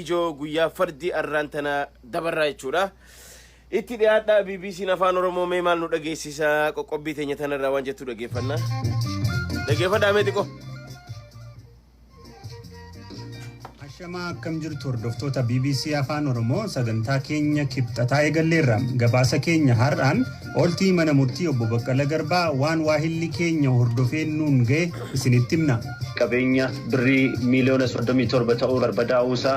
Ijoo guyyaa fardii arraan tana dabarraa jechuudha. Itti dhiyaadhaa BBC'n Afaan Oromoo mee maal nu dhageessisa qoqqobbii teenya tanarraa waan jettu dhageeffanna. Dhageeffadhaa mee xiqqoo. Ashamaa akkam jirtu hordoftoota BBC Afaan Oromoo sagantaa keenya kibxataa eegalleerra. Gabaasa keenya har'aan ooltii mana murtii obbo Baqqala Garbaa waan waahilli keenya hordofee nuun ga'e isinitti himna. Qabeenya birrii miiliyoona 37 ta'uu barbadaa'uusaa,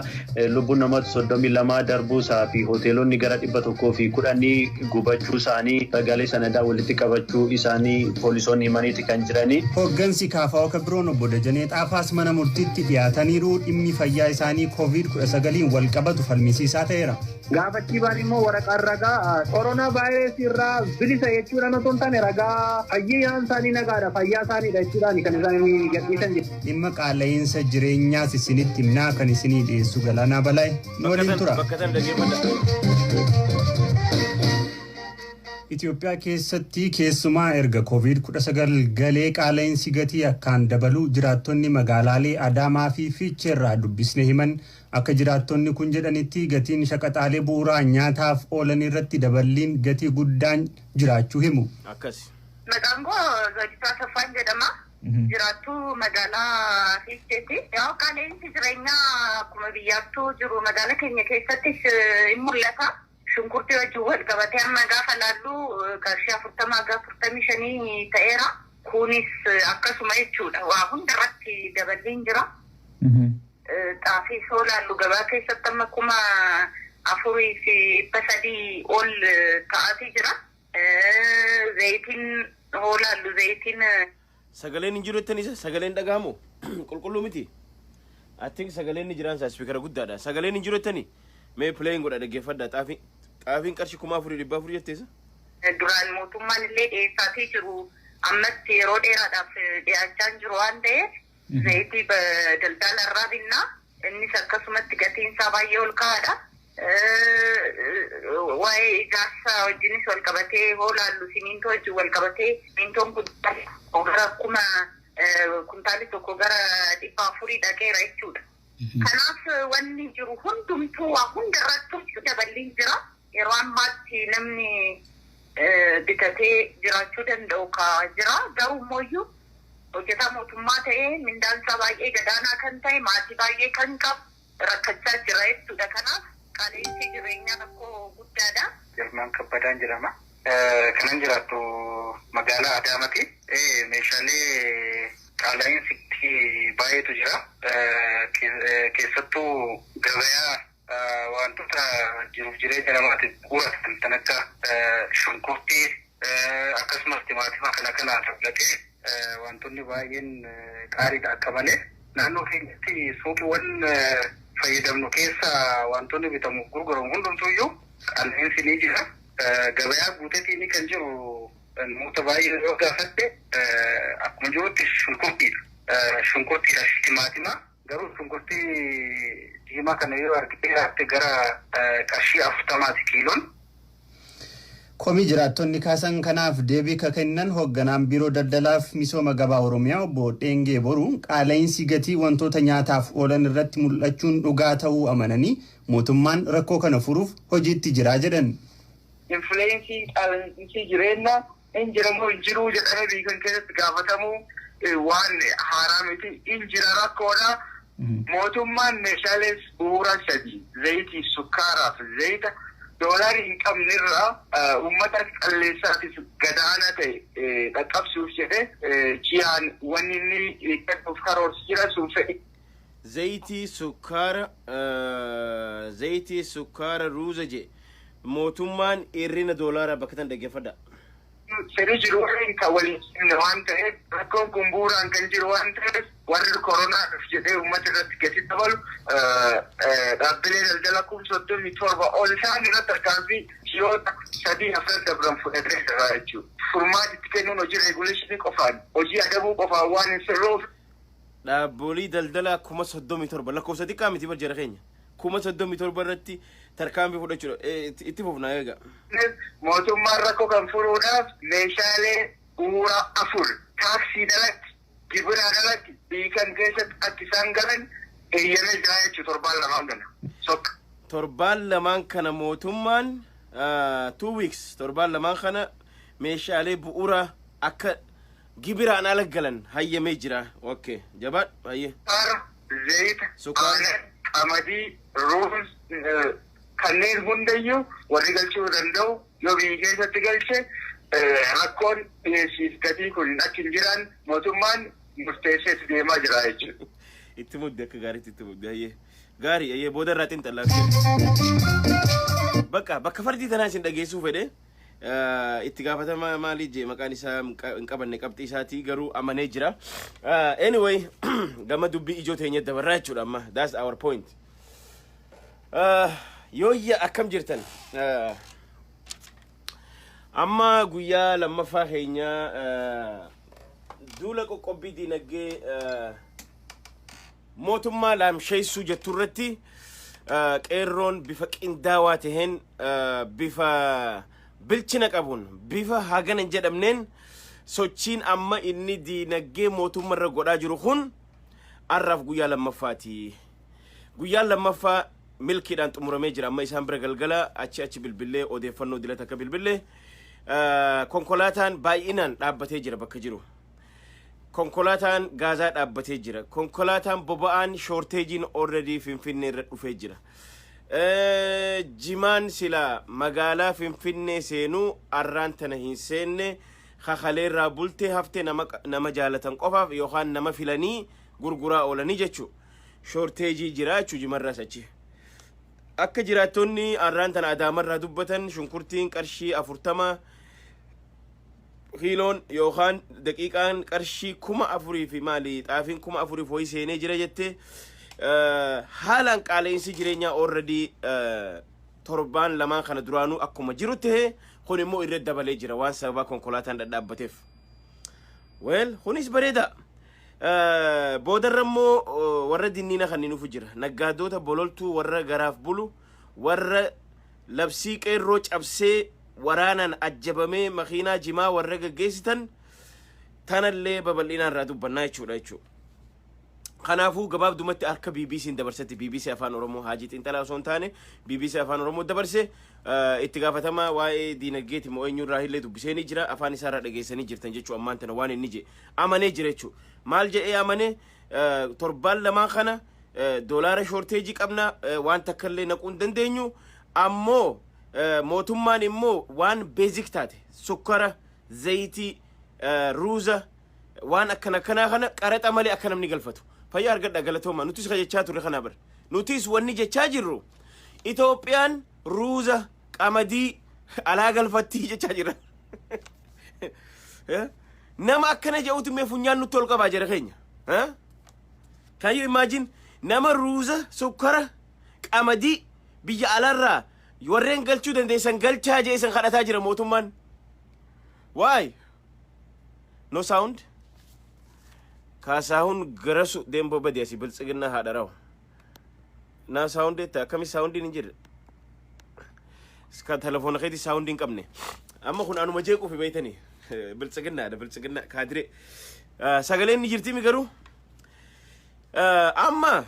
lubbuun namoota 32 darbuusaa fi hoteelonni gara 110 gubachuu isaanii ragaalee sanadaa walitti qabachuu isaanii poolisoonni himaniiti kan jiranii. Hooggansi KFO ka biroon obbo Dajanee Xaafaas mana murtiitti dhiyaataniiru dhimmi fayyaa isaanii Covid-19n wal qabatu falmisiisaa ta'eera. Gaafa achii ba'an immoo waraqaan ragaa koronaa vaayirasii irraa bilisa jechuudhaan otoo hin taane ragaa fayyaan isaanii nagaadha fayyaa isaaniidha jechuudhaan kan isaan gadhiisan jechuudha. Dhimma qaala'iinsa jireenyaas isinitti himnaa kan isinii dhiyeessu Galaanaa Balaay nu waliin tura. Bakka tan dhaggeeffadha. Itoophiyaa keessatti keessumaa erga Covid-19 galee qaala'insi gatii akkaan dabaluu jiraattonni magaalaalee Adaamaa fi Fiicheerraa dubbisne himan. Akka jiraattonni kun jedhanitti gatiin shaqaxaalee bu'uuraa nyaataaf oolan irratti daballiin gatii guddaan jiraachuu himu. Akkasi. Maqaan koo Zawdituu Asaffaan jedhama. Jiraattuu magaalaa Fiicheeti. Yaa'u qaala'insi jireenyaa akkuma biyyaattuu jiru magaala keenya keessattis hin mul'ata. Shunkurtii wajjin wal qabatee amma gaafa laallu qarshii 40 haga 45 ta'eera. Kunis akkasuma jechuudha. Waa hunda irratti daballiin jira. Xaafii soo laallu gabaa keessatti amma 4,300 ol ta'aatii jira. Zayitiin hoo laallu zayitiin. Sagaleen hin jiru jettan isa sagaleen dhagahamu qulqulluu miti. I think sagaleen ni jiraan isaa speakera guddaadha. Sagaleen hin jiru jettani mee playing godha dhaggeeffadha xaafii xaafiin qarshii 4,400 jette isa. Duraan mootummaan illee dhiyeessaatii jiru ammatti yeroo dheeraadhaaf dhiyaachaa hin jiru waan ta'eef zayitii daldala irraa binna. Innis akkasumatti gatiin isaa baay'ee ol ka'aadha. Waa'ee ijaarsa wajjinis wal qabatee hoo laallu simintoo wajjin wal qabatee simintoon kuntaalli tokko gara kuma kuntaalli tokko gara 400 dhaqeera jechuudha. Kanaaf wanni jiru hundumtuu waa hunda irrattuu daballiin jira. Yeroo ammaatti namni bitatee jiraachuu danda'u ka jira. Garuu immoo hojjetaa mootummaa ta'ee mindaan isaa baay'ee gadaanaa kan ta'e maatii baay'ee kan qabu rakkachaa jira jechuudha. Kanaaf qaala'insi jireenyaa rakkoo guddaadha. Girmaan Kabbadaan jedhama. Kanan jiraadhu magaalaa Adaamati. Meeshaalee qaala'insi baay'eetu jira. Keessattuu gabayaa wantoota jiruuf jireenya namaatiif bu'uura ta'an kan akka shunkurtii akkasumas timaatima kana kana dabalatee wantoonni baay'een qaaliidha akka malee. Naannoo keenyatti suuqiiwwan fayyadamnu keessa wantoonni bitamu gurguramu hundumtuuyyuu qaala'insi ni jira. Gabayaa guuteetiin kan jiru namoota baay'ee yoo gaafatte akkuma jirutti shunkurtiidha. Shunkurtiidha timaatima. Garuu shunkurtii diimaa kana yoo argite gara qarshii 40ti kiiloon. Komii jiraattonni kaasan kanaaf deebii ka kennan hoogganaan biiroo daldalaaf misooma gabaa Oromiyaa obbo Dheengee Boruu qaala'insi gatii wantoota nyaataaf oolan irratti mul'achuun dhugaa ta'uu amananii mootummaan rakkoo kana furuuf hojiitti jiraa jedhan. Inflation qaala'insi jireenyaa hin jiramoo hin jiruu jedhamee biyya kan keessatti gaafatamuu waan haaraa miti hin jira rakkoodha. Mootummaan meeshaalee bu'uura sadi zayitii, sukkaaraaf zayita doolaarii hin qabnerraa uummata qalleessaatiif gadaanaa ta'e dhaqqabsuuf jedhee ji'aan wanni inni kennuuf karoorsu jira sun fedhi. Zayitii sukkaara zayitii sukkaara ruuza je mootummaan hir'ina doolaaraa bakka tan dhaggeeffadha. Fedhii jiru waliin kan waliin simne waan ta'eef rakkoon kun bu'uuraan kan jiru waan ta'eef warri koronaadhaaf jedhee uummata irratti gati dabalu dhaabbilee daldala 37,000 ol isaan irratti tarkaanfii ji'oota 3 4 dabran fudhatee jira jechuudha. Furmaati itti kennuun hojii regulation qofaan hojii adabuu qofaan waan hin sirruuf. Dhaabbolii daldalaa 37,000 lakkoofsa xiqqaa miti bar jara keenya. 37,000 irratti tarkaanfii fudhachuudha. Itti fufnaa eega. Mootummaan rakkoo kan furuudhaaf meeshaalee bu'uura afur taaksii alatti gibiraa alatti biyya kan keessatti akka isaan galan Eeyyamee jira jechuudha torbaan lamaan kana. Sokka. Torbaan lamaan kana mootummaan, 2 weeks, torbaan lamaan kana meeshaalee bu'uura akka gibiraan ala galan hayyamee jira. Okay, jabaadhu, hayyee. Sukkaara, zayita, Sukkaara. Aannan, qamadii, ruuz, kanneen hundayyuu warri galchuu danda'u yoo biyya keessatti galche, rakkoon dhiyeessiif gatii kun akka hin jiraan mootummaan murteessee itti deemaa jira jechuudha. Itti mudde, akka gaariitti itti mudde. Hayyee, gaarii, hayyee, booda irraa xiinxallaa. Bakka bakka fardii tanaa isin dhageessuu fedhe, itti gaafatama maalii jee, maqaan isaa hin qabanne, qabxii isaatii garuu amanee jira. Anyway, gama dubbii ijoo teenya dabarraa jechuudha amma. That's our point. Yooyya, akkam jirtan? Amma guyyaa lammaffaa keenya duula qoqqobbii diinagdee mootummaa laamsheessuu jettu irratti qeerroon bifa qindaawaa taheen, bifa bilchina qabuun, bifa hagana hin jedhamneen sochiin amma inni diinagdee mootummaa irra godhaa jiru kun arraaf guyyaa lammaffaati. Guyyaan lammaffaa milkiidhaan xumuramee jira. Amma isaan bira galgala achi achi bilbillee, odeeffannoo dilata akka bilbillee, konkolaataan baay'inaan dhaabbatee jira bakka jiru. Konkolaataan gaazaa dhaabbatee jira. Konkolaataan boba'aan shortageiin already Finfinnee irra dhufee jira. Jimaan sila magaalaa Finfinnee seenuu arraan tana hin seenne, kakaleerraa bultee haftee nama jaalatan qofaaf yookaan nama filanii gurguraa oolanii jechuu. Shortage jira jechuu jimarraas achi. Akka jiraattonni arraan tana Adaamarraa dubbatan, shunkurtiin qarshii 40 kiiloon yookaan daqiiqaan qarshii 4000 fi maali, xaafiin 4000 wayii seenee jira jette. Haalaan qaala'insi jireenyaa already torbaan lamaan kana duraanuu akkuma jiru ta'e, kun immoo irra dabalee jira waan sababaa konkolaataan dhadhaabbateef. Well, kunis bareeda. Boodarra immoo warra dinniina kan nufu jira. Naggaadota bololtuu, warra garaaf bulu, warra labsii qeerroo cabsee waraanaan ajjabamee makiinaa jimaa warra gaggeessitan tanallee babal'inaan irraa dubbannaa jechuudha. Kanaafuu gabaabdumatti harka BBC'n dabarsatti, BBC Afaan Oromoo, Haajii Xiinxalaa osoo hin taane BBC Afaan Oromoo dabarse. Itti gaafatamaa waa'ee diinagdeeti moo eenyurraa illee dubbisee ni jira, afaan isaarraa dhageessanii jirtan jechuu. Ammaan tana waan inni jedhe amanee jira jechuu. Maal jedhee amane? Torbaan lamaan kana doolaara shortage qabna, waan takka illee naquu hin dandeenyu, ammoo mootummaan immoo waan basic taate, sukkara, zayitii, ruuza, waan akkana akkanaa kana qaraxa malee akka namni galfatu. Fayyaa argadha, galatooma. Nutis ka jechaa turre kana bar. Nutis wanni jechaa jirru Itoophiyaan ruuza, qamadii alaa galfattii jechaa jirra. Nama akkana jedhutu mee funyaan nutti ol qabaa jira keenya. Can you imagine, nama ruuza, sukkara, qamadii biyya alaarraa warreen galchuu dandeessan galchaa jee isan kadhataa jira mootummaan. Why? No sound? Kaasaahun garasu deemboo badi asii biltsiginnaa haadha rawu. Naa sound jetta, akkami soundiin hin jirre? Ka telefoona keetii sound hin qabne. Amma kun anuma jeequufi beeytanii. Biltsiginnaadha, biltsiginnaa kaadiree. Sagaleen ni jirti mi garuu? Amma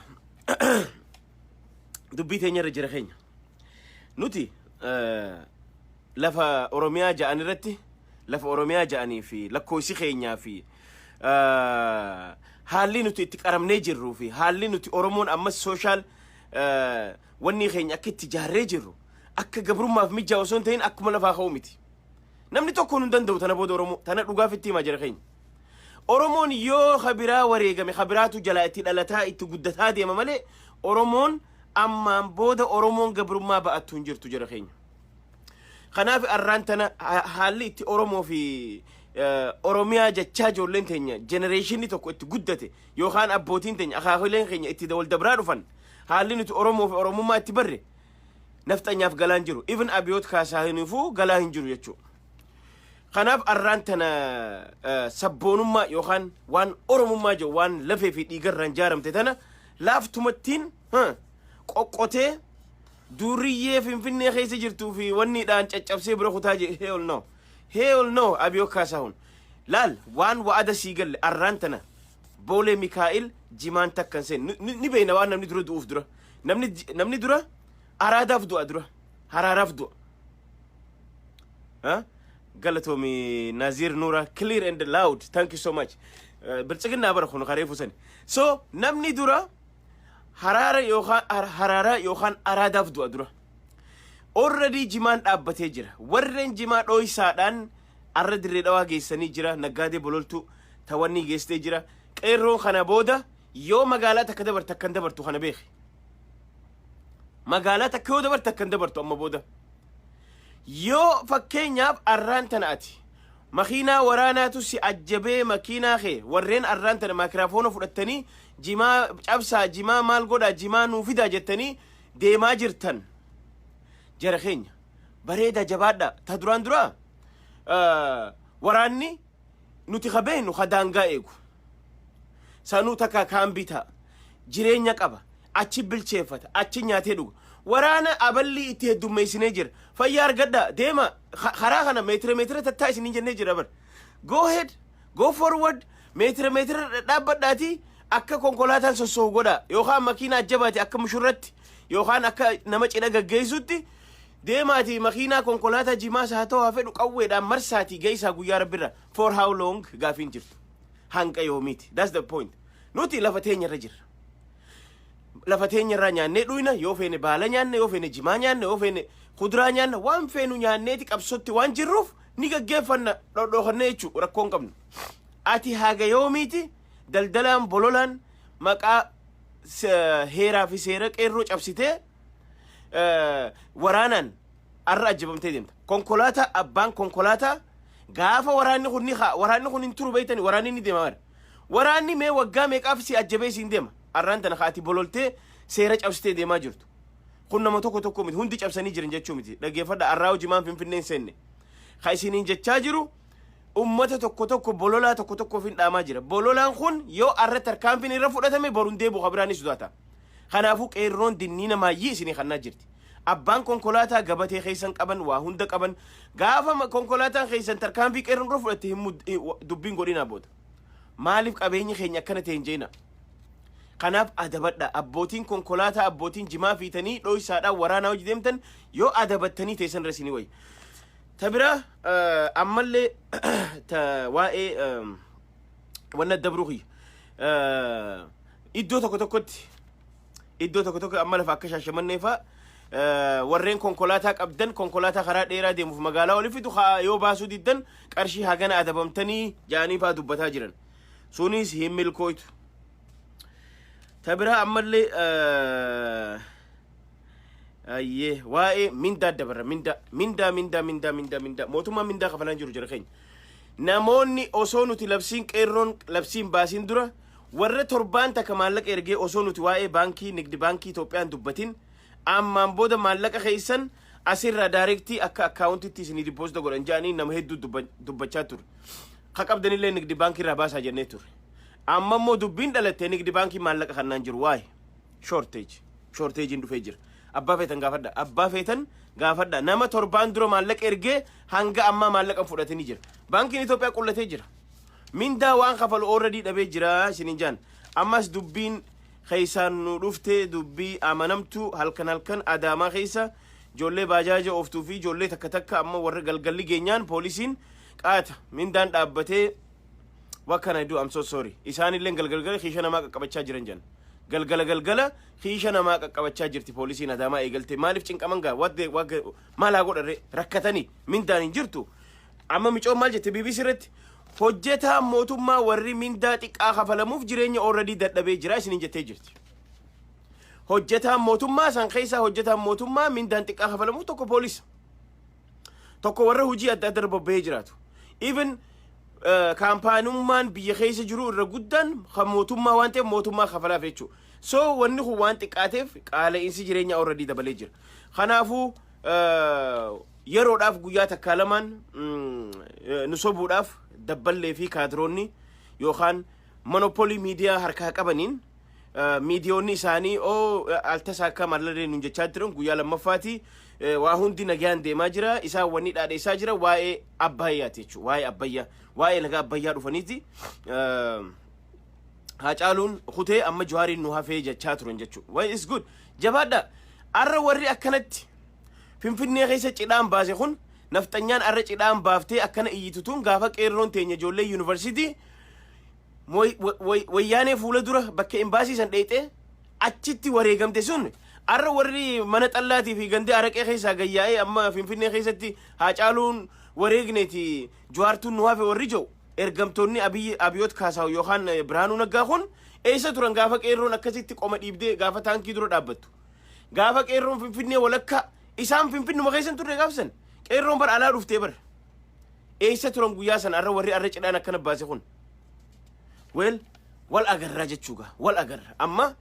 dubbii teenya irra jira keenya. Nuti lafa Oromiyaa ja'an irratti, lafa Oromiyaa ja'anii fi lakkoofsi keenyaa fi haalli nuti itti qaramnee jirruu fi haalli nuti Oromoon ammas social wanni keenya akka itti ijaarree jirru akka gabrummaaf mijaa osoo hin ta'in akkuma lafaa ka'u miti. Namni tokko nu hin danda'u tana booda Oromoo tana dhugaaf itti himaa jira keenya. Oromoon yoo kabiraa wareegame kabiraatu jalaa itti dhalataa itti guddataa deema malee, Oromoon ammaan booda Oromoon gabrummaa ba'attu hin jirtu jira keenya. Kanaaf arraan tana haalli itti Oromoo fi Oromiyaa jechaa ijoolleen teenya generationni tokko itti guddate yookaan abbootiin teenya, akaakileen keenya itti wal dabraa dhufan, haalli nuti Oromoo fi Oromummaa itti barre nafxanyaaf galaan jiru. Even Abiyoot Kaasaahiniifuu galaa hin jiru jechuudha. Kanaaf arraan tana sabboonummaa yookaan waan Oromummaa jedhu, waan lafee fi dhiigarraan jaaramte tana laaftumattiin qoqqotee duriyyee Finfinnee keessa jirtuu fi wanniidhaan caccabsee bira kutaa jedhe. Hell no. Hell no, Abiyoot Kaasaahun. Laal, waan wa'ada sii galle arraan tana Boolee Mikaa'il jimaan takka hin seenne. Ni beekna waan namni dura du'uuf dura. Namni dura araadaaf du'a, dura haraaraaf du'a. Ha? Galatoomi Nazir Nura, clear and loud. Thank you so much. Biltsiginnaa bara kun kareefu sani. So namni dura haraara yookaan haraaraa yookaan araadaaf du'a dura. Already jimaan dhaabbatee jira. Warreen jimaa dhooysaadhaan arra Dirree Dhawaa geessanii jira. Naggaadee bololtuu tawanni geessitee jira. Qeerroon kana booda yoo magaalaa takka dabarte akkan dabartu kana beeki. Magaalaa takka yoo dabarte akkan dabartu amma booda. Yoo fakkeenyaaf arraan tana ati makiinaa waraanaatu si ajjabee, makiinaa kee warreen arraan tana maakiraafoona fudhattanii jimaa cabsaa, jimaa maal godhaa, jimaa nuu fidaa jettanii deemaa jirtan, jara keenya bareeda, jabaadha. Ta duraan dura waraanni nuti ka beeknu ka daangaa eegu sanuu takka kaambii ta'a, jireenya qaba, achi bilcheeffata, achi nyaatee dhuga. Waraana aballii itti heddummeessinee jira. Fayyaa argadha, deema. Karaa kana meetira meetira tattaa isiniin jennee jira bar. Go ahead, go forward, meetira meetira dhaabbadhaati akka konkolaataan sossoohu godha, yookaan makiinaa ajjabaati akka mushurratti yookaan akka nama cidha gaggeessutti deemaati. Makiinaa konkolaataa jimaas haa ta'u haa fedhu qawweedhaan marsaatii geessaa guyyaa rabbirra. For how long gaafiin jirtu, hanqa yoomiiti? That's the point. Nuti lafa teenyarra jirra. Lafa teenyarraa nyaannee dhuyna. Yoo feene baala nyaanna, yoo feene jimaa nyaanna, yoo feene kuduraa nyaanna, waan feenu nyaanneeti qabsotti waan jirruuf ni gaggeeffanna dhodhookannee jechuu, rakkoo hin qabnu. Ati haga yoomiiti daldalaan bololaan maqaa heeraa fi seera qeerroo cabsitee waraanaan arra ajjabamtee deemta? Konkolaataa, abbaan konkolaataa gaafa waraanni kun ni haa, waraanni kun hin turu beeytani, waraanni ni deema bara. Waraanni mee waggaa meeqaaf si ajjabee siin deema? Arraan tana haati bololtee seera cabsitee deemaa jirtu. Kun nama tokko tokko miti, hundi cabsanii jiran jechuu miti. Dhaggeeffadha, arraa hojimaan Finfinnee hin seenne. Ka isiniin jechaa jiru ummata tokko tokko, bololaa tokko tokkoof hin dhaamaa jira. Bololaan kun yoo arra tarkaanfiin irra fudhatame boruun deebi'u kabiraan ni sodaata. Kanaafuu qeerroon dinniina maayyii isinii kannaa jirti. Abbaan konkolaataa gabatee keessan qaban, waa hunda qaban, gaafa konkolaataan keessan tarkaanfii qeerroon irra fudhatte hin dubbiin godhinaa booda. Maaliif qabeenyi keenya akkana ta'e hin jeena? Kanaaf adabadha. Abbootiin konkolaataa, abbootiin jimaa fiitanii dhoysaadhaan waraanaa hojii deemtan, yoo adabattanii teessan irra isinii wayya. Ta biraa ammallee ta waa'ee wanna dabruu kiyya. Iddoo tokko tokkotti, iddoo tokko tokko amma lafa akka Shaashamannee fa'a, warreen konkolaataa qabdan, konkolaataa karaa dheeraa deemuuf magaalaa oli fidu yoo baasuu diddan qarshii hagana adabamtanii jaanii fa'aa dubbataa jiran. Sunis hin milkooytu. Ta biraa ammallee ayyee waa'ee mindaa dabarra. Mindaa, mindaa, mindaa, mindaa, mindaa, mindaa, mootummaan mindaa kafalaan jiru jira keenya. Namoonni osoo nuti labsiin qeerroon labsiin baasiin dura warra torbaan takka maallaqa ergee, osoo nuti waa'ee baankii nigdi baankii Itoophiyaan dubbatin, ammaan booda maallaqa keessan asirraa direct akka akkaawuntitti isinii deposit godhan jedhanii nama hedduu dubbachaa ture. Ka qabdanillee nigdi baankii irraa baasaa jennee ture. Amma immoo dubbiin dhalattee nigdi baankii maallaqa kannaan jiru waa'ee shortage shortageiin dhufee jira. Abbaa feetan gaafadha. Abbaa feetan gaafadha. Nama torbaan dura maallaqa ergee hanga ammaa maallaqa fudhatanii jira. Baankiin Itoophiyaa qullatee jira. Mindaa waan kafalu already dhabee jira isiniin jaan. Ammas dubbiin keessaan nu dhufte, dubbii amanamtu, halkan halkan Adaamaa keessa ijoollee baajaaja ooftuu fi ijoollee takka takka amma warra galgalli geenyaan poolisiin qaata mindaan dhaabbatee. What can I do? I'm so sorry. Isaanillee galgal kiisha namaa qaqqabachaa jiran jan. Galgala galgala kiisha namaa qaqqabachaa jirti poolisiin Adaamaa eegalte. Maaliif cinqaman gaa? What maal haa godharre? Rakkatanii mindaan hin jirtu. Amma micoon maal jette BBC irratti? Hojjetaa mootummaa warri mindaa xiqqaa kafalamuuf jireenya already dadhabee jira isiniin jettee jirti. Hojjetaan mootummaa san keessaa hojjetaan mootummaa mindaan xiqqaa kafalamuuf tokko poolisa. Tokko warra hojii adda adda irra bobba'ee jiraatu. Even kaampaanummaan biyya keessa jiru irra guddaan kan mootummaa waan ta'eef mootummaa kafalaaf jechuudha. So wanni kun waan xiqqaateef qaala'insi jireenyaa already dabalee jira. Kanaafuu yeroodhaaf guyyaa takkaa lamaan nu sobuudhaaf dabballee fi kaadiroonni yookaan monopoly miidiyaa harkaa qabaniin miidiyoonni isaanii oo altasaa mallaree nun jechaa jiran guyyaa lammaffaati waa hundi nagaan deemaa jira. Isaan wanni dhaadheessaa jira waa'ee Abbayyaati jechuudha. Waa'ee Abbayyaa, waa'ee laga Abbayyaa dhufaniiti. Hacaaluun kutee amma Jawaariin nu hafee jechaa turan jechuudha. Well, it's good. Jabaadha. Arra warri akkanatti Finfinnee keessa cidhaan baase kun, nafxanyaan arra cidhaan baaftee akkana iyyitutuun, gaafa qeerroon teenya ijoollee yuunivarsiitii Wayyaanee fuula dura bakka imbaasii san dheexee achitti wareegamte sun, arra warri mana xallaatii fi gandee araqee keessaa gayyaa'ee amma Finfinnee keessatti Haacaaluun wareegneeti, Jawaartuun nu hafe warri jiru, ergamtoonni Abiyyi, Abiyoot Kaasaw yookaan Birhaanuu Naggaa kun eessa turan gaafa qeerroon akkasitti qoma dhiibdee, gaafa taankii dura dhaabbattu, gaafa qeerroon Finfinnee walakkaa? Isaan Finfinnuma keessa hin turre gaafsan. Qeerroon bar alaa dhuftee bar. Eessa turan guyyaa san arra warri arra cidhaan akkana baase kun? Well, wal agarraa jechuuga, wal agarra. Amma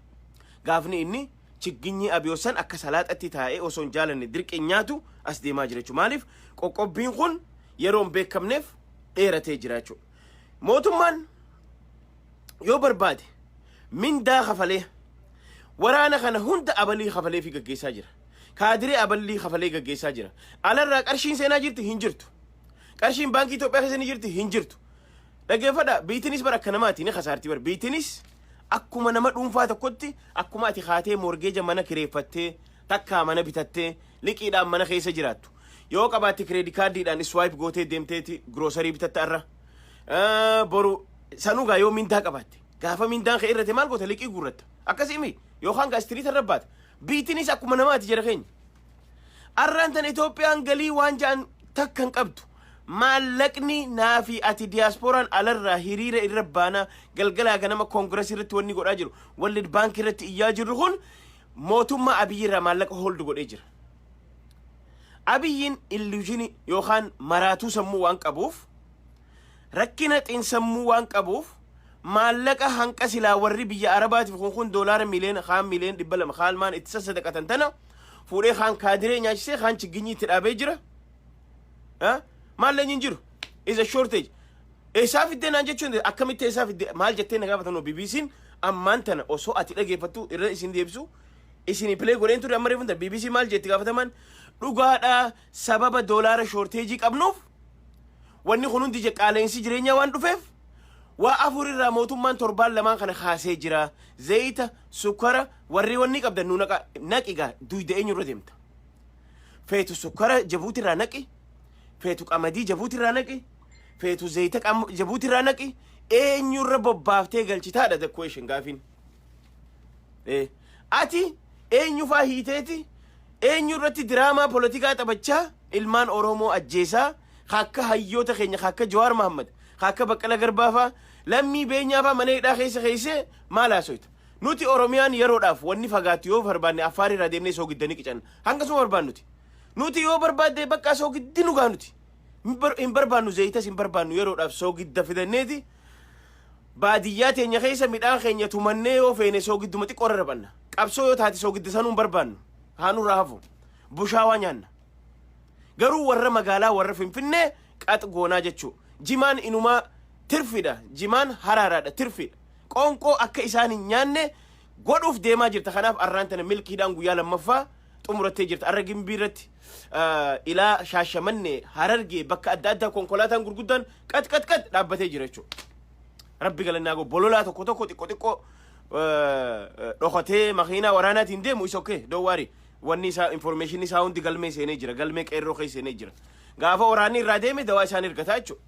gaafni inni chigginyi Abiyoosan akka salaaxatti taa'ee osoo hin jaalanne dirqeen nyaatu as deemaa jira jechuudha. Maaliif qoqqobbiin kun yeroo hin beekamneef dheeratee jira jechuudha. Mootummaan yoo barbaade mindaa kafalee waraana kana hunda abalii kafalee fi gaggeessaa jira. Kaadiree aballii kafalee gaggeessaa jira. Alarraa qarshiin seenaa jirti? Hin jirtu. Qarshiin baankii Itoophiyaa keessa ni jirti? Hin jirtu. Dhaggeeffadha, biitinis bara akka namaati ni kasaarti bara. Biitinis akkuma nama dhuunfaa tokkotti, akkuma ati kaatee mortgage mana kireeffattee, takkaa mana bitattee liqiidhaan mana keessa jiraattu. Yoo qabaatte credit cardiidhaan swipe gootee deemteeti grocery bitatta irra. Boru sanugaa yoo mindaa qabaatte, gaafa mindaan kee irrate maal goota? Liqii guurratta. Akkasii yookaan gaa street irra baata. Biitinis akkuma namaati jira keenya. Arraan tan Itoophiyaan galii waan ja'an takka hin qabdu. Maallaqni naa fi ati diyaaspooraan alarraa hiriira irra baanaa galgalaa ganama Congress irratti wanni godhaa jiru, World Bank irratti iyyaa jirru kun mootummaa Abiyyi irraa maallaqa hold godhee jira. Abiyyiin illusion yookaan maraatuu sammuu waan qabuuf, rakkina xiinsammuu waan qabuuf, maallaqa hanqa silaa warri biyya Arabaatiif kun doolaara miliyoona kaan miliyoona 200 kaan maan itti sassadaqatan tana fuudhee kaan kaadiree nyaachisee, kaan chigginyii itti dhaabee jira. Maallaqni hin jiru. Is a shortage. Eessaa fiddee naan jechuun, akkamitti eessaa fiddee maal jettee na gaafatan? BBC'n ammaan tana osoo ati dhageeffattu irra isin deebisu isin play godheen ture. Amma reefu BBC maal jetti gaafataman? Dhugaadhaa, sababa doolaara shortage qabnuuf wanni kun hundi qaala'insi jireenyaa waan dhufeef waa afur irraa mootummaan torbaan lamaan kana kaasee jira. Zayita, sukkara, warri wanni qabdan nu naqa naqigaa. Duyda eenyurra deemta? Feetu sukkara Jabuuti irraa naqi, feetu qamadii Jabuuti irraa naqi, feetu zayita Jabuuti irraa naqi, eenyurra bobbaaftee galchitaadha the question, gaafiin. Ati eenyufaa hiiteeti eenyurratti diraamaa polotikaa taphachaa ilmaan Oromoo ajjeesaa, akka hayyoota keenya, akka Jawaar Mahammad, akka Baqqala Garbaafaa, Lammii Beenyaafaa mana hidhaa keessa keessee maal haasoyta? Nuti Oromiyaan yeroodhaaf wanni fagaattu yoo barbaanne Affaar irraa deemnee soogiddanii qicanna. Hangasuma barbaannuti. Nuti yoo barbaadde bakka soogiddi nu gaa nuti. Hin barbaannu, zayitas hin barbaannu. Yeroodhaaf soogidda fidanneeti baadiyyaa teenya keessa midhaan keenya tumannee yoo feene soogidduma xiqqoo rarrabanna. Qabsoo yoo taate soogidda sanuu hin barbaannu. Haa nurraa hafu. Bushaawaa nyaanna. Garuu warra magaalaa, warra Finfinnee qax goonaa jechuu. Jimaan inumaa tirfidha. Jimaan haraaraadha, tirfidha. Qoonqoo akka isaan hin nyaanne godhuuf deemaa jirta. Kanaaf arraan tana milkiidhaan guyyaa lammaffaa xumurattee jirta. Arra Gimbii irratti, ilaa Shaashamannee, Harargee, bakka adda addaa konkolaataan gurguddaan qat qat qat dhaabbatee jira jechuudha. Rabbi galannaa goo. Bololaa tokko tokko xiqqoo xiqqoo dhokatee makiinaa waraanaatiin deemu isa okay, don't worry. Wanni isaa, information isaa hundi galmee seenee jira, galmee qeerroo keessa seenee jira. Gaafa waraanni irraa deeme dawaa isaan ergataa jechuudha.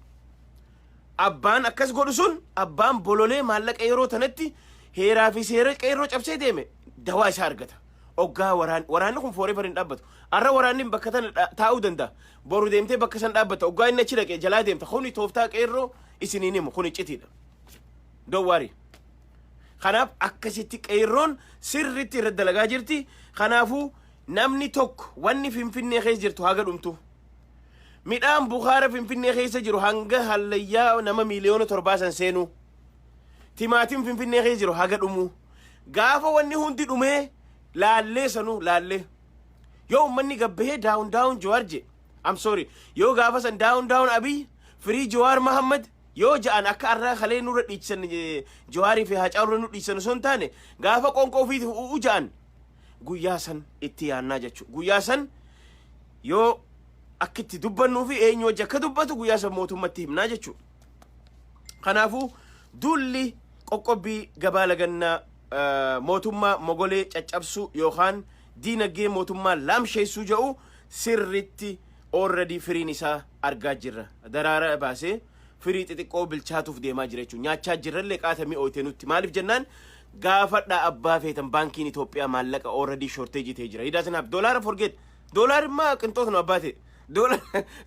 Abbaan akkas godhu sun, abbaan bololee maallaqa yeroo tanatti heeraa fi seera qeerroo cabsee deeme dawaa isaa argata. Oggaa waraanni kun forever hin dhaabbatu. Arra waraanni bakka tana taa'uu danda'a. Boru deemtee bakka san dhaabbata. Oggaa inni achi dhaqee jalaa deemta. Kuni tooftaa qeerroo isiniin himu. Kuni citiidha. Don't worry. Kanaaf akkasitti qeerroon sirritti irra dalagaa jirti. Kanaafuu namni tokko wanni Finfinnee keessa jirtu haga dhumtu. Midhaan bukaara Finfinnee keessa jiru hanga hallayyaa nama miiliyoona 7 san seenu. Timaatiin Finfinnee keessa jiru haga dhumu. Gaafa wanni hundi dhumee laallee sanuu laallee. Yoo uummanni gabbahee "Down down Jawaar" je. I'm sorry. Yoo gaafa san "Down down Abiy, free Jawaar Mahammad" yoo ja'an, akka arraa kalee nurra dhiichisan, Jawaarii fi Haacaaluu nu dhiichisan osoo hin taane, gaafa qoonqoo ofiitiif u'u ja'an guyyaa san itti yaannaa jechuudha. Guyyaa san yoo akka itti dubbannuu fi eenyu wajji akka dubbatu guyyaa san mootummatti himnaa jechuudha. Kanaafuu dulli Qoqqobbii gabaa lagannaa mootummaa mogolee caccabsuu yookaan diinagdee mootummaa laamsheessuu jedhu sirritti already firiin isaa argaa jirra. Daraara baasee firii xixiqqoo bilchaatuuf deemaa jira jechuudha. Nyaachaa jirrallee qaatamii ooyitee nutti. Maaliif jennaan, gaafadhaa abbaa feetan, baankiin Itoophiyaa maallaqa already shortage ta'ee jira. He doesn't have doolaara, forget. Doolaarri immoo qinxoota nu abbaa ta'e.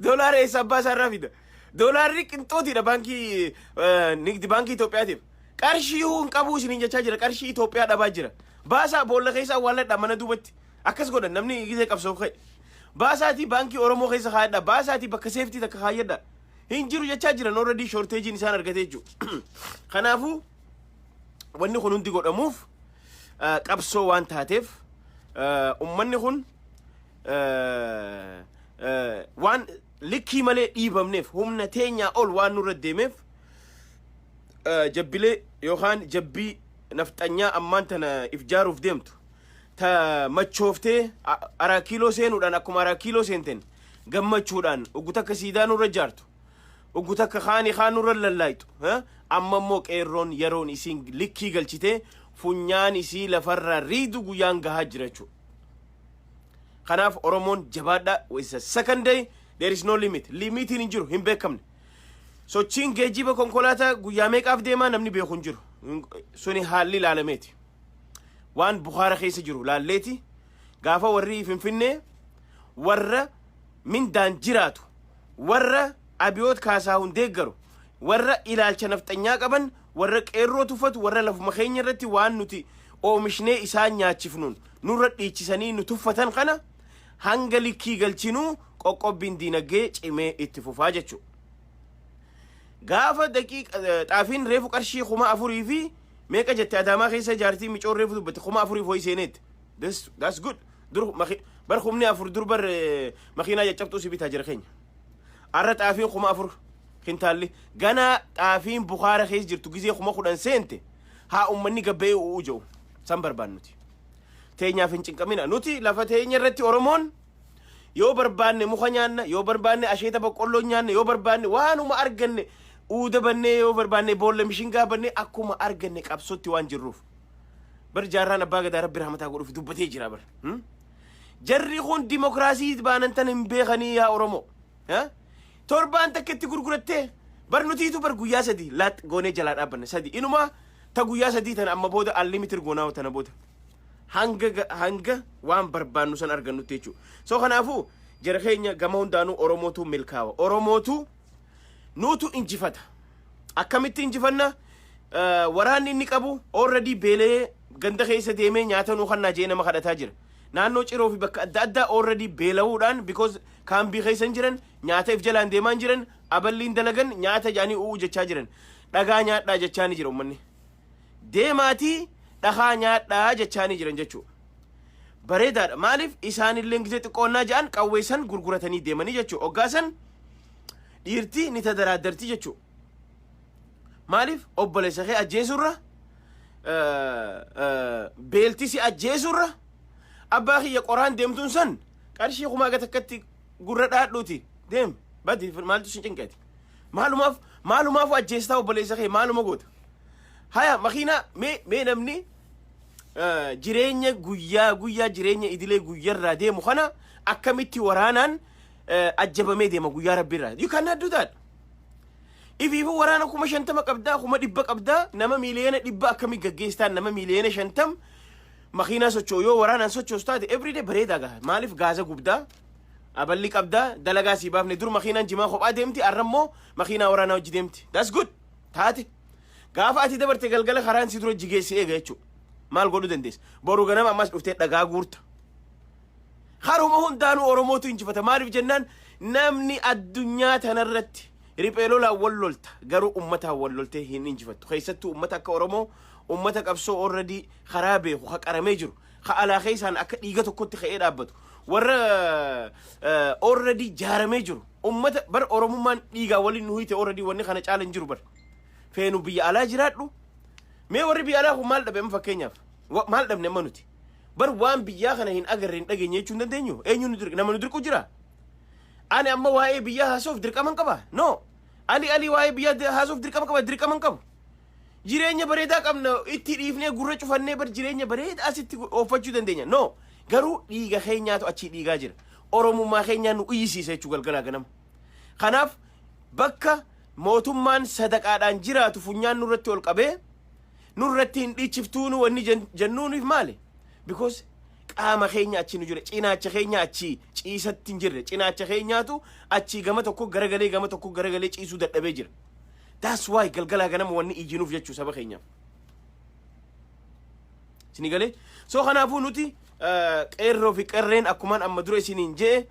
Doolaara eessa abbaa isaa irraa fida? Doolaarri qinxootiidha baankii nigdi baankii Itoophiyaatiif. Qarshii hin qabu isiniin jechaa jira. Qarshii Itoophiyaa dhabaa jira. Baasaa boolla keessa awwaalladha mana duubatti. Akkas godhan namni gizee qabsoof ka'e. Baasaatii baankii Oromoo keessa kaayadha. Baasaatii bakka safety takka kaayyadha. Hin jiru jechaa jiran, already shortageiin isaan argate jechuudha. Kanaafuu wanni kun hundi godhamuuf qabsoo waan taateef, ummanni kun waan likkii malee dhiibamneef, humna teenyaa ol waan nurra deemeef, jabbilee yookaan jabbii nafxanyaa ammaan tana if jaaruuf deemtu ta machooftee araa kiiloo seenuudhaan, akkuma araa kiiloo seenten gammachuudhaan uggu takka siidaa nurra jaartu, uggu takka kaanii kaan nurra lallaayitu, amma immoo qeerroon yeroon isiin likkii galchitee funyaan isii lafarraa riidu guyyaan gahaa jira jechuudha. Kanaaf Oromoon jabaadha. It's a second day, there is no limit. Limitiin hin jiru, hin beekamne. Sochiin geejjiba konkolaataa guyyaa meeqaaf deemaa namni beeku hin jiru. Suni haalli ilaalameeti. Waan Bukaara keessa jiru laalleeti. Gaafa warri Finfinnee, warra mindaan jiraatu, warra Abiyoot Kaasaahun deeggaru, warra ilaalcha nafxanyaa qaban, warra qeerroo tuffatu, warra lafuma keenya irratti waan nuti oomishnee isaan nyaachifnuun nurra dhiichisanii nu tuffatan kana hanga likkii galchinuu qoqqobbiin diinagdee cimee itti fufaa jechuudha. Gaafa daqiiqa xaafiin reefu qarshii 4000 fi meeqa jette, Adaamaa keessa jaartii micoon reefu dubbatte, 4000 ho'i seeneetti. That's good. Dur bar 4000 dur bar makiinaa caccabtuu si bitaa jira keenya. Arra xaafiin 4000 kintaalli ganaa xaafiin Bukaara keessa jirtu gizee 10,000 seente haa ummanni gabba'ee u'uu jiru san barbaannuti. Teenyaaf hin cinqamina, nuti lafa teenya irratti Oromoon yoo barbaanne muka nyaanna, yoo barbaanne asheeta boqqolloo nyaanna, yoo barbaanne waanuma arganne uuda bannee, yoo barbaanne boolla mishingaa bannee, akkuma arganne qabsootti waan jirruuf. Bar jaarraan abbaa gadaa rabbi rahmataa godhuuf dubbatee jira bar. Jarri kun dimokiraasii baanan tan hin beekanii yaa Oromoo. Torbaan takka itti gurgurattee bar, nutiitu bar guyyaa 3 laat goonee jalaa dhaabbanne sadi, inuma ta guyyaa 3 tana amma booda unlimited goonaa tana booda. Hanga waan barbaannu san argannutti jechuudha. So kanaafuu jara keenya, gama hundaanuu Oromootu milkaawa. Oromootu nuutu injifata. Akkamitti injifanna? Waraanni inni qabu already beelee ganda keessa deemee nyaata nuu kannaa jee nama kadhataa jira. Naannoo Ciroo fi bakka adda addaa already beela'uudhaan, because kaambii keessa hin jiran, nyaata if jalaan deemaa hin jiran, aballiin dalagan nyaata jaanii u'uu jechaa jiran. Dhagaa nyaadhaa jechaa ni jira uummanni. Deemaatii dhagaa nyaadhaa jechaa ni jiran jechuudha. Bareedaadha. Maaliif, isaanillee gisee xiqqoonnaa jedhan qawwee san gurguratanii deemanii jechuudha. Hoggaa san dhiirti ni tadaraaddarti jechuudha. Maaliif, obboleessa kee ajjeesurra, beelti si ajjeesurra, abbaa kiyya qoraan deemtuun san qarshii kumaa gata akkatti gurra dhaadhuuti deem badi, maaltu si cinqeeti? Maalumaaf ajjeestaa obboleessa kee? Maaluma goota? Haya, makiinaa mee namni jireenya guyyaa guyyaa, jireenya idilee guyyarraa deemu kana akkamitti waraanaan ajjabamee deema guyyaa rabbiirraa? You cannot do that. Ifiifuu waraana 50,000 qabdaa, 100,000 qabdaa, nama 100,000,000 akkamii gaggeessitaan? Nama 50,000,000 makiinaa socho'u yoo waraanaan sochoosu taate everyday bareedaa gaha. Maaliif, gaaza gubdaa, aballi qabdaa, dalagaa sii baafne. Dur makiinaan jimaa kophaa deemti, arra immoo makiinaa waraanaa hojii deemti. That's good. Taate gaafa ati dabarte galgala karaan si dura jigeessi eega jechuudha. Maal godhuu dandeessa? Boru ganama ammas dhuftee dhagaa guurta. Haruma hundaanuu Oromootu injifata. Maaliif jennaan, namni addunyaa tanarratti riphee lolaan wal lolta, garuu ummataan wal loltee hin injifattu. Keessattuu ummata akka Oromoo, ummata qabsoo already karaa beeku, ka qaramee jiru, ka alaa keessaan akka dhiiga tokkotti ka'ee dhaabbatu, warra already jaaramee jiru. Ummata bar Oromummaan dhiigaa waliin nu hiite already, wanni kana caala hin jiru bar. Feenu biyya alaa jiraadhu. Mee warri biyya alaa kun maal dhabe amma fakkeenyaaf? Maal dhabne amma nuti? Bar waan biyyaa kana hin agarre, hin dhageenye jechuu hin dandeenyu. Eenyu nu dirqa? Nama nu dirqu jira? Ani amma waa'ee biyyaa haasa'uuf dirqama hin qaba? No. Ali Ali waa'ee biyyaa haasa'uuf dirqama qaba? Dirqama hin qabu. Jireenya bareedaa qabna, itti dhiifnee gurra cufannee bar jireenya bareedaa asitti ooffachuu dandeenya. No, garuu dhiiga keenyaatu achii dhiigaa jira. Oromummaa keenyaa nu iyyisiisa jechuu galgalaa ganama. Kanaaf bakka mootummaan sadaqaadhaan jiraatu funyaan nurratti ol qabee nurratti hin dhiichiftuunu wanni jennuuniif maali? Because qaama keenya achi nu jira, cinaacha keenya achi ciisatti hin jirre, cinaacha keenyaatu achii gama tokko garagalee, gama tokko garagalee ciisuu dadhabee jira. That's why galgalaa ganama wanni iyyinuuf jechuu saba keenyaaf. Isinii galee? So kanaafuu nuti qeerroo fi qerreen, akkumaan amma dura isiniin je'e,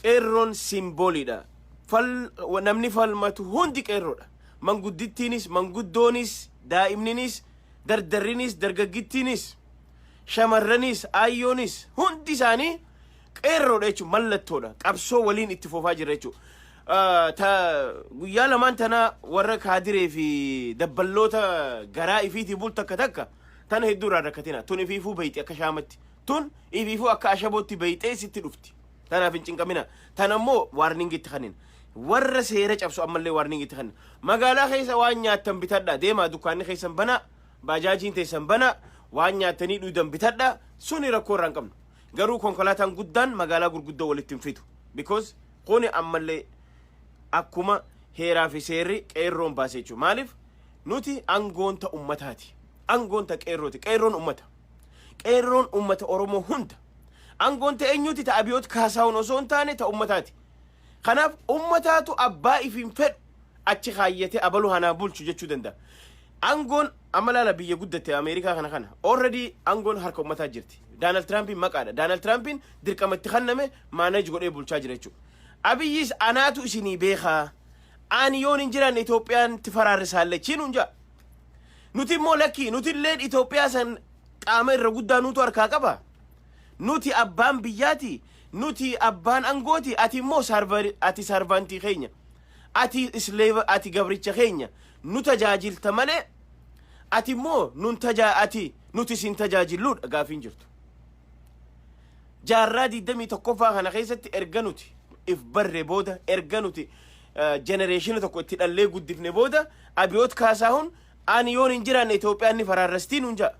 qeerroon symboliidha. Fal namni falmatu hundi qeerroodha. Manguddittiinis, manguddoonis, daa'imninis, dardarrinis, dargaggittiinis, shamarranis, ayyoonis, hundi isaanii qeerroodha jechuun mallattoodha. Qabsoo waliin itti fufaa jira jechuudha. Ta guyyaa lamaan tana warra kaadiree fi dabballoota garaa ifiitii bultu takka takka tana hedduu irraa rakkatina. Tun ifiifuu beeyti akka shaamatti. Tun ifiifuu akka ashabootti beeyxee sitti dhufti. Tanaaf hin cinqamina. Tana immoo warning itti kannina. Warra seera cabsu ammallee warning itti kannina. Magaalaa keessa waan nyaattan bitadha. Deemaa, dukkaanni keessan banaa. Baajaajiin teessan banaa. Waan nyaattanii dhuudan bitadha. Suni rakkoo irraa hin qabnu. Garuu konkolaataan guddaan magaalaa gurguddoo walitti hin fidu. Because kuni ammallee akkuma heeraa fi seerri qeerroon baase jechuudha. Maaliif? Nuti aangoon ta ummataati. Aangoon ta qeerrooti. Qeerroon ummata. Qeerroon ummata Oromoo hunda. Aangoon ta eenyuti? Ta Abiyoot Kaasaawun osoo hin taane ta ummataati. Kanaaf ummataatu abbaa ifiin fedhu achi kaayyatee abaluu hanaa bulchu jechuu danda'a. Aangoon amma laala, biyya guddatte Ameerikaa kana already aangoon harka ummataa jirti. Daanald Tiraampiin maqaadha. Daanald Tiraampiin dirqamatti kenname manage godhee bulchaa jira jechuudha. Abiyyis anaatu isinii beekaa. Ani yoon hin jiraanne Itoophiyaan itti faraarrisaallee chiinuun jaa. Nuti immoo lakkii, nuti illee Itoophiyaa san qaama irra guddaa nuutu harkaa qaba. Nuti abbaan biyyaati. Nuti abbaan angooti. Ati immoo ati servantii keenya. Ati slave, ati gabricha keenya. Nu tajaajilta malee ati immoo nun tajaa ati nuti sin tajaajilluudha gaafiin jirtu. Jaarraa 21ffaa kana keessatti erga nuti if barre booda, erga nuti generationa tokko itti dhallee guddifne booda, Abiyoot Kaasaahun ani yoon hin jiraanne Itoophiyaan ni faraarrastii nuun ja'a.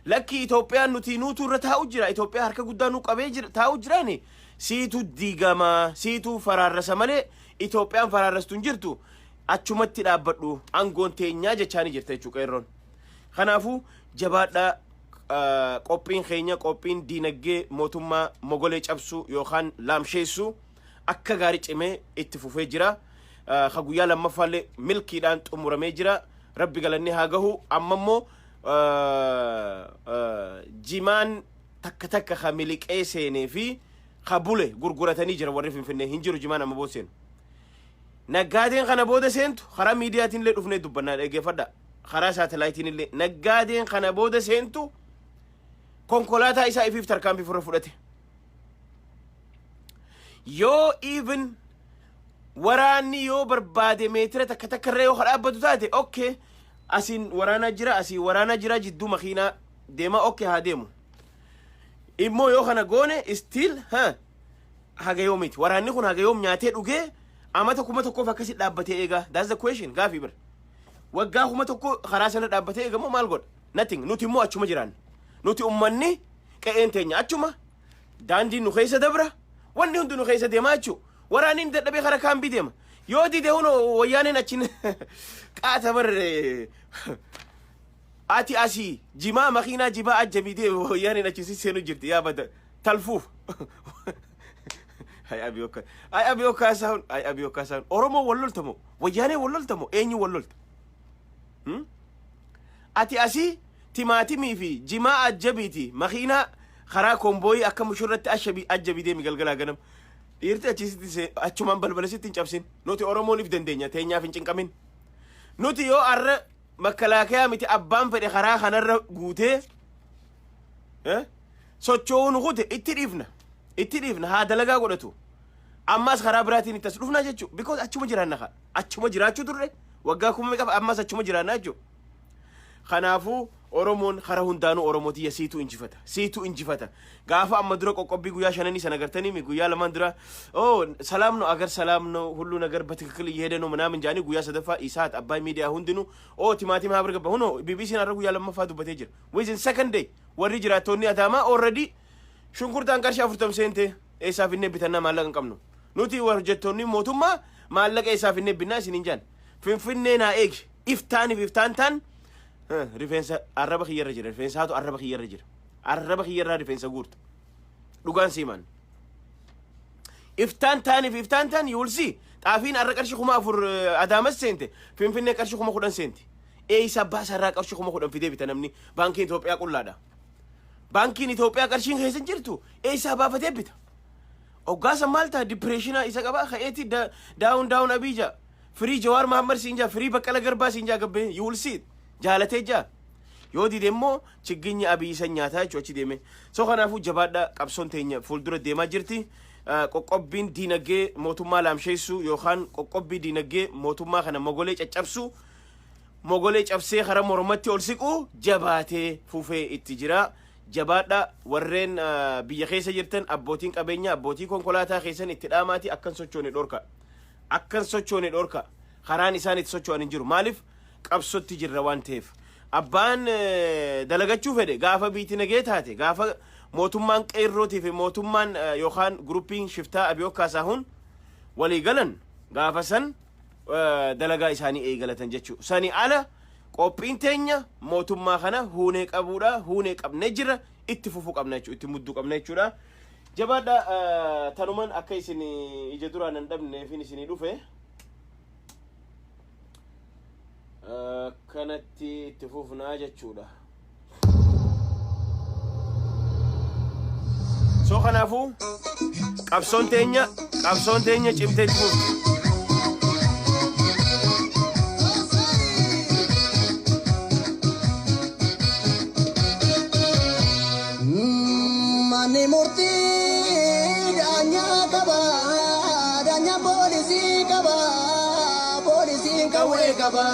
Lakki, Itoophiyaan nuti nuutu irra taa'u jira. Itoophiyaa harka guddaa nu qabee jira taa'u jiraani. Siitu diigamaa, siitu faraarrasa malee Itoophiyaan faraarrastu hin jirtu. Achumatti dhaabbadhu, aangoon teenyaa jechaani jirta jechuu qeerroon. Kanaafuu jabaadhaa. Qophiin keenya, qophiin diinagdee mootummaa mogolee cabsuu yookaan laamsheessuu akka gaarii cimee itti fufee jira. Ka guyyaa lammaffaallee milkiidhaan xumuramee jira. Rabbi galanni haa gahu. Amma immoo jimaan takka takka ka miliqee seenee fi ka bule gurguratanii jira warri Finfinnee. Hin jiru jimaan amma booda seenu. Naggaadeen kana booda seentu karaa miidiyaatiin illee dhufnee dubbannaa, dhaggeeffadha. Karaa saatalaayitiin illee naggaadeen kana booda seentu konkolaataa isaa ifiif tarkaanfii furra fudhate. Yoo even waraanni yoo barbaade meetira takka takka irra yoo dhaabbatu taate, okay, asiin waraanaa jira, asiin waraanaa jira, jidduu makiinaa deema, okay, haa deemu. Immoo yoo kana goone still ha haga yoomiti? Waraanni kun haga yoom nyaatee dhugee amata 1000f akkasi dhaabbatee eegaa? That's the question, gaafii bira. Waggaa 1000 karaa sana dhaabbatee eegamoo maal godha? Nothing. Nuti immoo achuma jiraanna. Nuti ummanni qe'een teenya achuma, daandiin nu keessa dabra, wanni hundi nu keessa deemaa jechuu. Waraanni inni dadhabee karaa kaambii deema. Yoo dide huno wayyaaneen achiin qaata bar. Ati asii jimaa makiinaa jibaa ajjabii deema, wayyaaneen achi si seenu jirti yaa bada talfuuf. Ay Abiyoo, ay Abiyoo Kaasaahun, ay Abiyoo Kaasaahun, Oromoo wal loltamo, wayyaanee wal loltamo, eenyu wal lolta? Ati asii timaatimii fi jimaa ajjabiiti makiinaa karaa kombooyii akka mushurratti ashabii ajjabii deemi galgalaa ganam. Dhiirti achisitti achumaan balbala sitti hin cabsin. Nuti Oromoon if dandeenya, teenyaaf hin cinqamin. Nuti yoo arra makkalaakayaa miti abbaan fedhe karaa kanarra guutee socho'uu nu kute, itti dhiifna. Itti dhiifna, haa dalagaa godhatu. Ammas karaa biraatiin itti as dhufnaa jechuudha. Because achuma jiraanna kaa. Achuma jiraachuu turre waggaa 10,000 meeqa, ammas achuma jiraannaa jechuudha. Kanaafuu Oromoon kara hundaanuu Oromotiyya siitu injifata. Siitu injifata. Gaafa amma dura qoqqobbii guyyaa shananii sana agartanii mi guyyaa lamaan dura oh ሰላም ነው አገር ሰላም ነው ሁሉ ነገር በትክክል እየሄደ ነው ምናምን jaanii guyyaa sadaffaa Isaat Abbaay Miidiyaa hundinuu oh timaatima haa gabba hunoo BBC'n har'a guyyaa lammaffaa dubbatee jira. Within second day warri jiraattonni Adaamaa already shunkurtaan qarshii 40 seente eessaaf finnee bitannaa maallaqa hin qabnu. Nuti hojjettoonni mootummaa maallaqa eessaaf finnee binnaa isiniin jaan. Finfinnee naa eegi iftaaniif iftaan taan rifeensa arraba kiyyarra jira, rifeensaatu arraba kiyyarra jira, arraba kiyyarraa rifeensa guurta dhugaan siimaan iftaan taaniif iftaan taan yuulsi. Xaafiin arra qarshii 4000 Adaamas seente, Finfinnee qarshii 10,000 seente. Eeysa baasarraa qarshii 10,000 fidee bita namni? Baankiin Itoophiyaa qullaadha. Baankiin Itoophiyaa qarshiin keessa hin jirtu, eeysaa baafatee bita? Hoggaasa maal ta'a? Depression isa qaba ka'eeti down down Abiy, free Jawaar Mahammad siin jaa, free Baqqala Garbaa siin jaa, gabbee yuulsi jaalatee jaa. Yoo dide immoo chigginyi Abiy isa nyaataa jechuu achi deeme. So kanaafuu jabaadha, qabsoon teenya fuuldura deemaa jirti. Qoqqobbiin diinagdee mootummaa laamsheessuu yookaan qoqqobbii diinagdee mootummaa kana mogolee caccabsuu, mogolee cabsee karaa mormatti ol siqu jabaatee fufee itti jira. Jabaadha, warreen biyya keessa jirtan, abbootiin qabeenya, abbootii konkolaataa keessan itti dhaamaati akkan sochoone dhorka. Akkan sochoone dhorka. Karaan isaan itti socho'an hin jiru. Maaliif? Qabsotti jirra waan ta'eef. Abbaan dalagachuu fedhe gaafa biitti nagee taate, gaafa mootummaan qeerrootii fi mootummaan yookaan groupiin shiftaa Abiyoo Kaasaahun walii galan, gaafa san dalagaa isaanii eegalatan jechuudha. Sani ala qophiin teenya mootummaa kana huunee qabuudha. Huunee qabnee jira. Itti fufuu qabna jechuudha. Itti mudduu qabna jechuudha. Jabaadha, tanuman akka isin ija duraan hin dhabneefin isinii dhufe. Kanatti itti fufnaa jechuudha. So kanaafuu qabsoon teenya cimtee itti fufti. Manni murtii daanyaa qaba, daanyaa poolisii qaba, poolisiin qawwee qaba.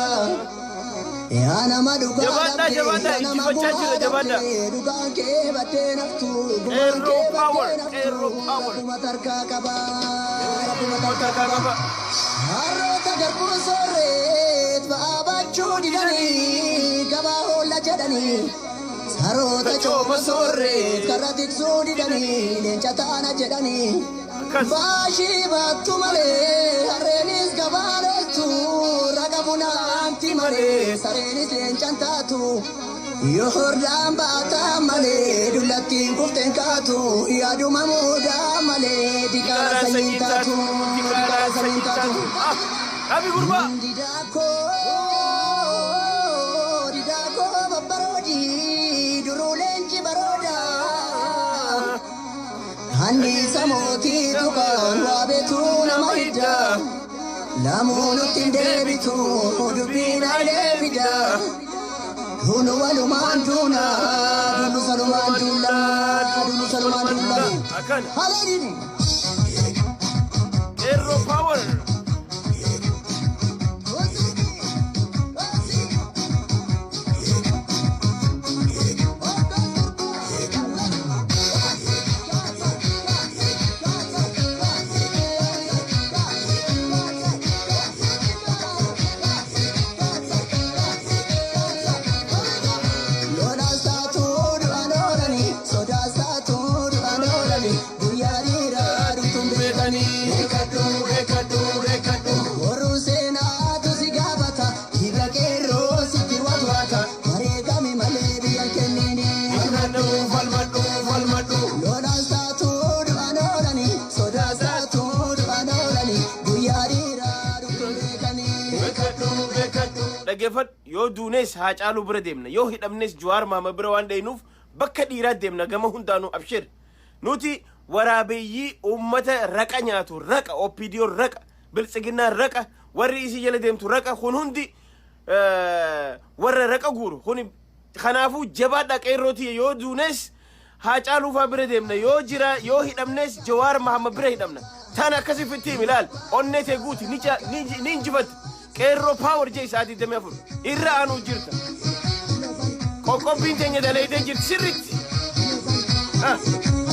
Yaa nama dhugaa Jabaadhaa, dhabdee, jabaadhaa, yaa nama injifachaa jira, gumaa jabaadhaa. dhabdee, dhugaan kee battee naftu, gumaan Qeerroo kee power, battee naftu, qeerroo power. Rabbuma tarkaa qaba, rabbuma tarkaa qaba. Harroota garbuu soorreet ba'aa baachuu didanii gabaa hoolla jedhanii. Saroota cooma soorreet karra tiksuu didanii leenca taana jedhanii. Akkas. Baashii baattu malee harreenis gabaa loltu, raga funaanti malee sareenis leencan taatu. Yoo hordaan baataa malee dullattiin kufteen kaatu, yaaduma muudaa malee diqaala sanyiin taatu. Diqaala sanyiin taatu. Ah, qabi gurbaa. Didaakoo, didaakoo babbaroodii, duruu leenci barooda. Anniisa mootii tuqaan waa beetuu nama hidda. Lamuu nutti hin deebitu dubbiin hayilee fida. Duunu walumaan duuna, duunu salumaan duula, duunu salumaan duula. Akkana. Haleeliini. Qeerroo power. Lolaas taatu du'aan oolanii, sodaas taatu du'aan oolanii, guyyaa dhiiraa dhuftuun beekanii. Beekadhu, beekadhu, beekadhu. Warruu seenaatu si gaafata, dhiiga qeerroo sitti watwaata, wareegami malee biyya kennini. Falmadhu, falmadhu, falmadhu. Lolaas taatu du'aan oolanii, sodaas taatu du'aan oolanii, guyyaa dhiiraa dhuftuun beekanii. Beekadhu, beekadhu. Dhaggeeffadhu, yoo duunes Haacaaluu bira deemna, yoo hidhamnes Jawaar Maama bira waan dhaynuuf bakka dhiiraa deemna gama hundaanuu abshir. Nuti waraabeeyyii uummata raqa nyaatu, raqa OPDO, raqa biltsiginnaa, raqa warri isii jala deemtu, raqa kun hundi warra raqa guuru kun. Kanaafuu jabaadha qeerrootii, yoo duunes Haacaaluu faa bira deemna, yoo jira yoo hidhamnes Jawaar Mahamma bira hidhamna. Tan akkasi fitti himi, ilaal onnee tee guuti ni ni injifatte. Qeerroo power jee isaa 24 irra aanuu jirta. Qoqqobbiin teenya daleeytee jirti sirritti. Ah.